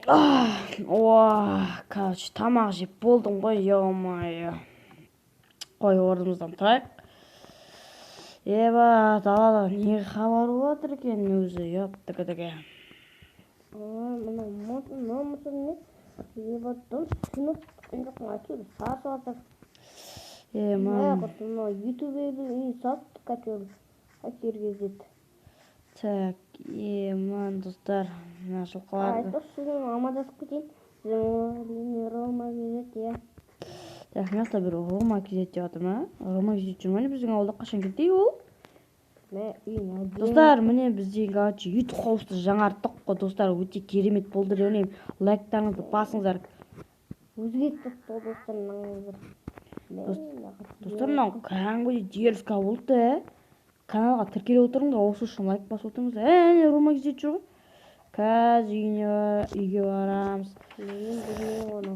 О, короче, тамақ жеп болдым ғой, ё-моё. Қой, орнымыздан тұрайық. Еба, далада не хабар болып жатыр екен өзі, ёптікі. Мынау мынау мусор не? Еба, дым түсініп жоқпын, әйтеуір сасып жатыр. Е, Мә, мам. Құрсын, мынау ютубердің үйін сасыттық әйтеуір. Әйтеуір кездеді. Так, е, ман, достар, мына жылқыларды. Айтпақшы, сізбен амандасып кетейін. Сіздің Рома келеді, иә. Так, мына жақта бір Рома кезеді деп жатыр ма? Рома кезеді жүр ма, не, біздің ауылда қашан келді ол? Мә, үйің әдемі. Достар, міне, бізде, короче, ютуб хаусты жаңарттық қой, достар, өте керемет болды деп ойлаймын. Лайктарыңызды басыңыздар. Өзгерттік қой, достар, мынаңыздар. Достар, мынау кәдімгідей дерзко болды, ә. Каналға тіркеліп отырыңдар, осы үшін лайк басып отырыңыздар. Ә, не, Рома кезеді жүр ғой. Қазір үйіне үйге барамыз. Мен білмеймін оны.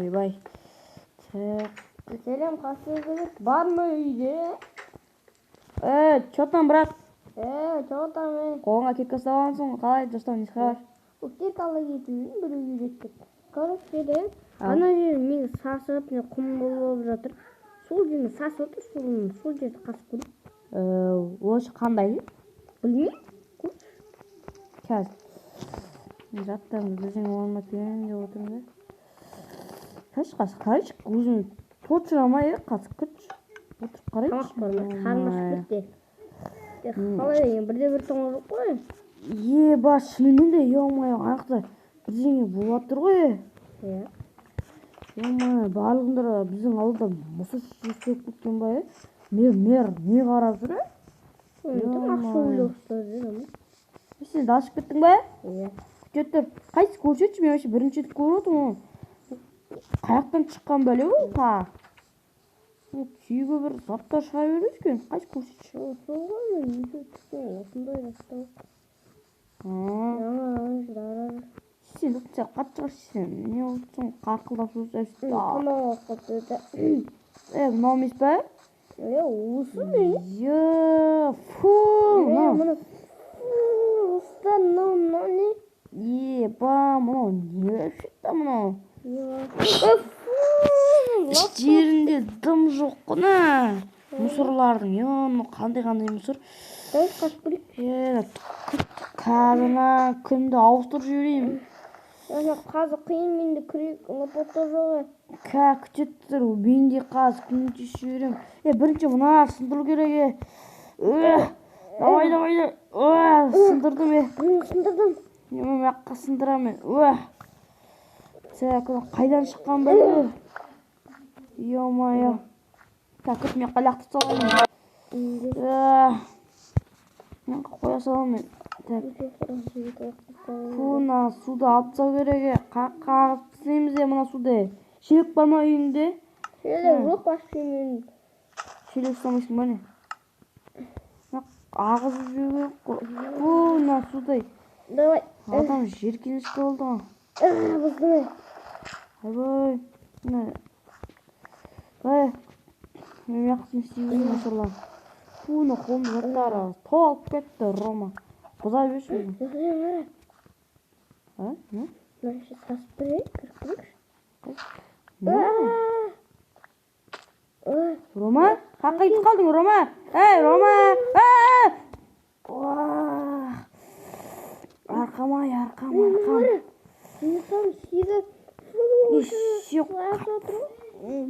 Ойбай. Так. Сәлем, қасыңызда бар ма үйде? Э, чё там, брат? Э, чё там, е? Қолыңа кепка ұстап алғансың ғой, қалай, достар, не хабар? Көктер ала кетіп біреу үйретті. Короче, де, ана жер мен сасып, мен құм болып жатыр. Сол жерін сасып отыр, сол жерді қазып көрейік. Осы қандай? Білмеймін. Қазір. Заттарымды бірдеңе орныма келемін деп отырмын да. Қазір, қазір, қарайшы, өзім точно ма, е, қазір күтші. Отырып қарайыншы. Тамақ бар ма? Қарным ашып кетті. Е, қалай деген, бірде бір тоңа жоқ қой. Еба, шынымен де, ё-моё, ана жақта бірдеңе болып жатыр ғой, е. Иә. Ё-моё, барлығында біздің ауылда мусор сеуіп кеткен ба, е? Мэр не қарап жүр, е? Тым ақша ойлап ұстады. Сен де ашып кеттің ба? Иә. Күте тұр. Қайсы, көрсетші, мен вообще бірінші рет көріп отырмын оны. Қаяқтан шыққан бәле ол та? Сүйегі бір заттар шыға береді екен. Қайсы, көрсетші. Сол ғой, мен ютуб түскен осындай заттар. А, сен сен қатты шығарсың, сен не отырсың қарқылдап жүрсің? Тамақ алып қалыпты. Е, мынау емес па? Е, осы не? Е, фу, Е, мынау. мына осыдан мынау мынау не? Еба, мынау не вообще мынау? Е, фу. Іштерінде дым жоқ қой, на. Мусорлардың, е, мынау қандай мусор? Давай қашып көрейік. Е, қазір мына күнді ауыстырып жіберейін. Ана қазір қиын, менде күрек, лопата жоқ. Ка, күте тұр, мен де қазір көмектесіп жіберемін. Е, бірінші мына сындыру керек, е. Э, давай, давай, давай. Ө, сындырдым, е. Мен сындырдым. Мен мына жаққа сындырамын. Ө. Так, мына қайдан шыққан бәле? Ё-моё. Так, күт, мен лақтырып салайын. Э, мен қоя саламын мен. Так, фу, мына суды алып тастау керек, е. Қағып тастаймыз, е, мына суды. Шелек бар ма үйіңде? Шелек жоқ вообще мен. Шелек ұстамайсың ба, не? Мына ағызып жіберу керек қой. Фу, мына суды. Давай. Адам жеркенішті болды ғой. Бұздым. Ойбай. Мына. Ай. Мен жақсы істеймін мусорлар. Фу, мына қолымда заттары толып кетті, Рома. Бұза берші өзің. Қара. А? Не? Мына іші сасып тұр, е, кіріп көрейікші. Не? Ой, Рома? Қаққа кетіп қалдың, Рома? Ей, Рома! Ей! Уah! Арқам ай, арқам, арқам. Динозавр сүйегі. Сүйек. Сасып отыр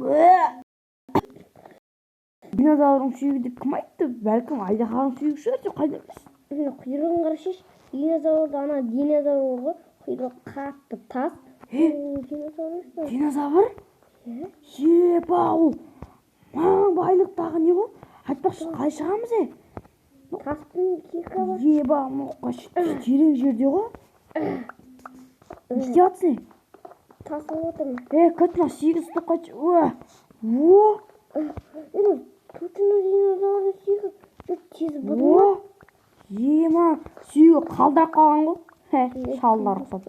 ғой. Динозаврдың сүйегі деп кім айтты? Бәлкім, айдаһардың сүйегі шығар, сен қайдан білесің? Міне, құйрығын қарашы. Динозаврда ана динозавр ғой, құйрығы қатты тас. Ол динозавр емес пе? Динозавр? Иә. Еба, ол маң байлықтағы не ғой? Айтпақшы, қалай шығамыз, е? Тастың кирка бар. Еба, мынау терең жерде ғой. Не істеп жатсың? Тас алып отырмын. Е, күт, мына сүйегі ұстап қайтшы. Уа! О! Енді точно динозаврдың сүйегі. Жүр, тез бұзылма. О! Ема, сүйегі қалдырып қалған ғой. Хе, шалдар ұқсап.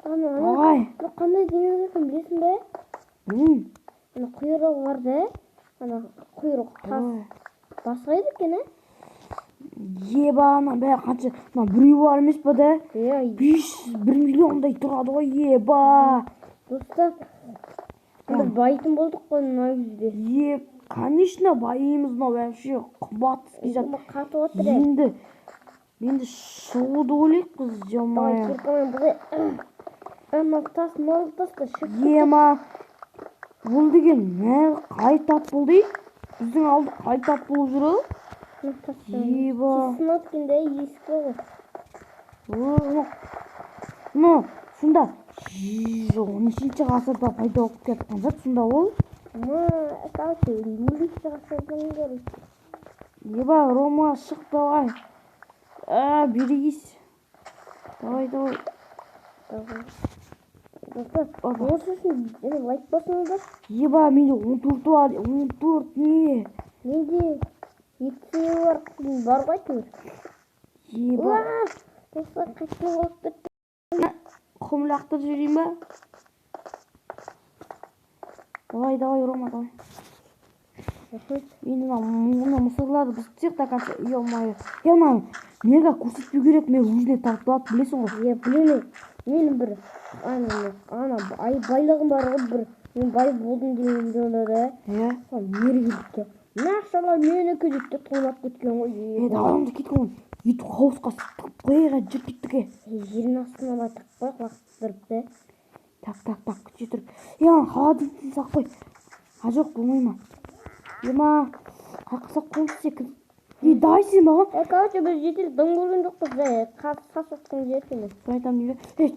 Ана, ана. Ай, Бұл қандай динозавр екенін білесің бе? білмеймін. Ана құйрығы бар да. Ана құйрық тас. Ой. Басқа еді екен, ә? Еба, ана бәрі қанша, мына біреу бар емес па да? Иә. 501 миллиондай тұрады ғой, еба. Достар, біз байитын болдық қой мына кезде. Е, конечно, байимыз, мынау вообще қымбат зат. Қатып отыр, е. Енді шығуды ойлайық біз. Давай. Ё-моё. Киркамен бұлай. Мынау тас, мынау тас та шығып. Ема, бұл деген мә, қалай тап болды, ей? Біздің ауылда қалай тап болып жүр ол? Мына тас. Еба. Сынады екен да, ескі ғой. Ну, сонда 13-ғасырда пайда болып кеткен зат сонда ол. Ма, короче, 0-ғасырдан, короче. Еба, Рома, шық, давай. А, берегись. Давай, давай. Давай. Достар, Опа. осы үшін лайк басыңыздар. Еба, менде 14 бар, 14 не? Менде екісі бар, бар ғой әйтеуір. Еба. Уа, достар, қайтадан қалып кетті. Құм лақтырып жіберейін ба? Давай, давай, Рома, давай. Рахмет. Енді мына мусорларды бұзып тастайық до конца. Ё-моё. Е, мына мега көрсетпеу керек, мен өзіне тартып алады, білесің ғой. Иә, білемін. Менің бір ана ай байлығым бар ғой бір. Мен бай болдым деген видеода да. Иә. Сол мері келді. Мына ақшалар менікі дейді де, тонап кеткен ғой. Е, давай онда, кеттік оны. Өйтіп хаусқа тығып қояйық, жүріп кеттік, е. Жердің астына былай тығып қояйық, лақтырып та. Так, так, так, күте тұр. Е, ана холодильникті салып қой. А, жоқ, болмай ма? Ема, қаяққа салып қоямыз секілді. Е, давай сен маған. Е, короче, біз житель дым көрген жоқпыз да, сасып отқан жер екен. Соны айтамын деймін. Е,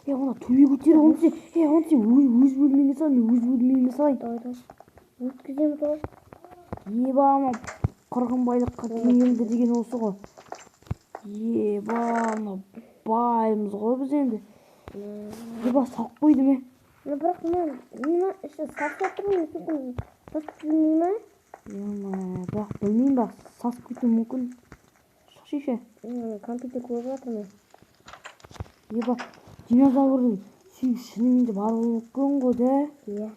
е, оны төбеге көтер, оны сен, е, оны сен өз бөлмеңе сал, мен өз бөлмеме салайын. Давай, давай. Өткіземіз ғой. Еба, мынау қырғын байлыққа теңелді деген осы ғой. Еба, мынау баймыз ғой біз енді. Еба, салып қойдым, е. Мына, бірақ мына іші сасып отыр ғой, сосын сасып жүрмей ма? Ема, бірақ білмеймін, бірақ сасып кетуі мүмкін. Шықшы ше. Мен компьютер көріп жатырмын. Еба, динозаврдың сүйегі шынымен де бар болуы мүмкін ғой да. Иә.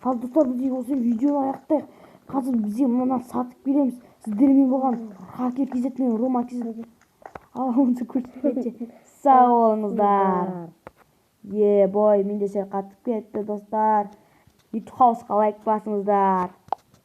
Ал, достар, біз осы видеоны аяқтайық. Қазір бізге мына сатып келеміз. Сіздермен болған Хакер KZ мен Рома KZ. Ал, онысы көріскенше сау болыңыздар. Е, бой, менде сәл қатып кетті, достар. Ютуб хаусқа лайк басыңыздар.